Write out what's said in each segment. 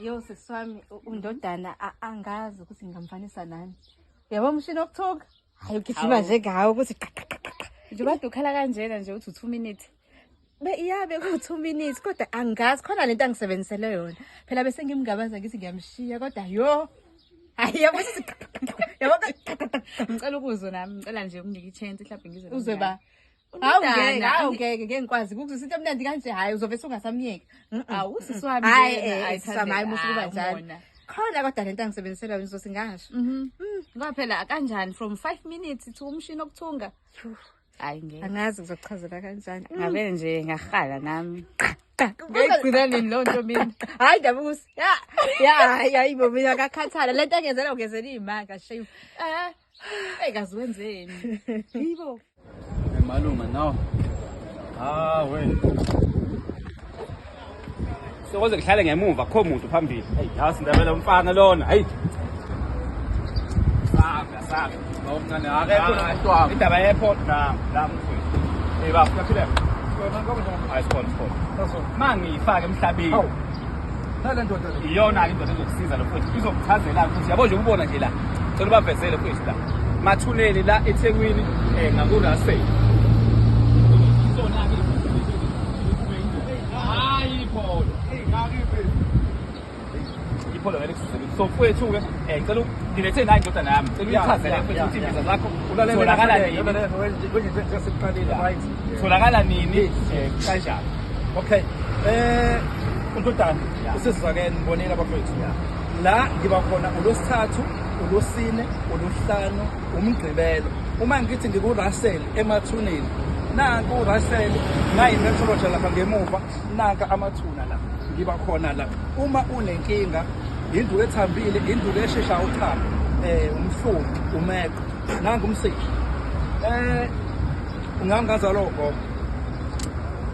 Yo sisi wami undodana angazi ukuthi ngingamfanisa nani. Yabo umshini wokuthunga? Hayi ugijima nje ngawo ukuthi qa qa qa qa. Njengoba ukhala kanjena nje uthi 2 minutes. Be iya beku 2 minutes kodwa angazi khona lento angisebenzisele yona. Phela bese ngimngabaza ngithi ngiyamshiya kodwa yo. Hayi yabo sithi qa, qa, qa, qa. Yabo qa, qa, qa, qa. Ngicela ukuzwa nami, ngicela nje ukunike i-chance mhlawumbe ngizwe. Uzwe ba. Hawu ngeke, hawu ngeke, ngeke ngikwazi ukuzwisa into emnandi kanje hayi uzove ungasamyeki. Awu sisi wami Hayi lena, eh sisi wami hayi musu kuba hayi, njalo. umona. Khona kodwa lento angisebenzisela yona ngizothi ngasho. Mhm. Ngoba phela kanjani from 5 minutes to umshini okuthunga. Hayi ngeke. Angazi ngizokuchazela kanjani. Ngabe nje ngahala nami. Ngayigcina nini leyo nto mina? Hayi ndaba ukuthi ya ya hayi hayi bo mina ngakhathala lento engenzela ungenzela imanga shame. Eh. Hey kazi wenzeni? Yibo. Malume naw. Ah wena. Sokoze kuhlale ngemuva kho muntu phambili. Hey, yazi ndabela umfana lona. Hey. Sabe, sabe. Bawumncane akekho nomuntu wami. Indaba ye-airport na la mfowethu. Hey baba, uyaphila? Hayi sikhona sikhona. Mangiyifake emhlabeni. Hawu. Nale ndoda le. Iyona-ke indoda ezokusiza lo mfowethu izokuchazela ukuthi yabo nje ubona nje la cela ubavezele mfowethu la mathuneni la eThekwini ngaku-Russell izona-ke hayi ipholo ipholo ngeke likusize so mfowethu-ke ngicela ngilethe nayo indodana yami cela uyichazele mfowethu ukuthi imbiza zakho tholakala nini Right. tholakala nini kanjani. Okay. Undodana usizakene ngibonile abafowethu. La ngiba khona uLwesithathu, uLwesine, uLwesihlanu, uMgqibelo. Uma ngithi ngiku-Russell emathuneni, nanku uRussell, nayi Metrology lapha ngemuva, nanka amathuna la. Ngiba khona la. Uma unenkinga, induku ethambile, induku eshesha uthamba, umhlungu, umeqo, nangu umsipha. Ungangaza lo gogo.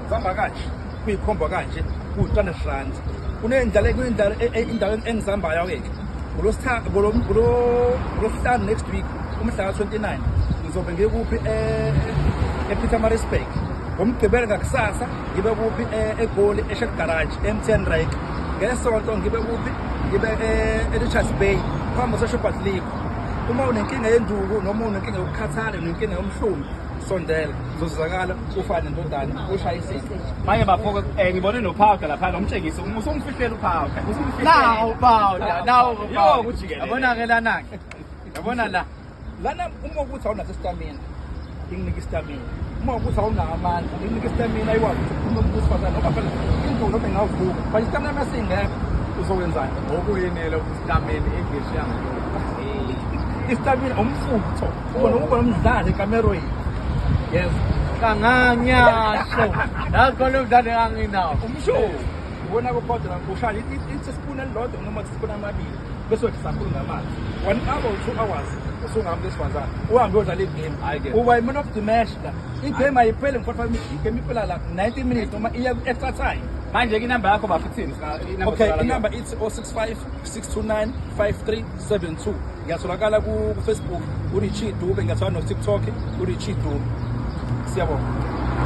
Zihamba kanje, kuyikhomba kanje, ku-300 rand. Kunendlela kunendlela indawo engizihambayo ke. Ngolwesithathu ngolwesihlanu next week umhla ka-29 ngizobe ngikuphi ePietermaritzburg. Ngomgqibelo ngakusasa ngibe kuphi eGoli eShell Garage MTN Rank. Ngesonto ngibe kuphi ngibe eRichards Bay phambi kwaseShoprite Liquor. Uma unenkinga yenduku noma unenkinga yokukhathala unenkinga yomhlungu sondela uzozakala ufane nendodana ushayisile. Manje bafo ngibone no-powder lapha nomtshengise usumfihlela u-powder. Nawu powder, nawu Yo powder. kujikelele. Yabona ke lana ke. Yabona la. Lana uma ukuthi awunaso istamina inginika istamina. Uma ukuthi awunawo amandla inginika istamina ayikwazi ukuthi ukhulume umuntu wesifazane ngoba phela induku noma ingavuka but istamina masingekho uzokwenzani? Okuyini lo stamina English yangu. Istamina umfutho ubona ubona umdlalo ekamerweni. Yes. Kanganyasho. Yazi khona umdlalo enganginawo. Umsho ubona kodwa ushaya i-teaspoon elilodwa noma teaspoon amabili bese wehlisa kakhulu ngamanzi. 1 hour or 2 hours usungahamba wesifazane uhambe uyodlala igame. Hhayi-ke. Uba i-man of the match la. Igame ayipheli ngo-45 minutes, igame iphela la 90 minutes noma iya ku-extra time. Manje ke inamba yakho bafo ithini? Inamba Okay, tholakala inamba ithi 065 629 5372. Ngiyatholakala ku Facebook uRichie Dube, ngiyatholakala no TikTok uRichie Dube. Siyabonga.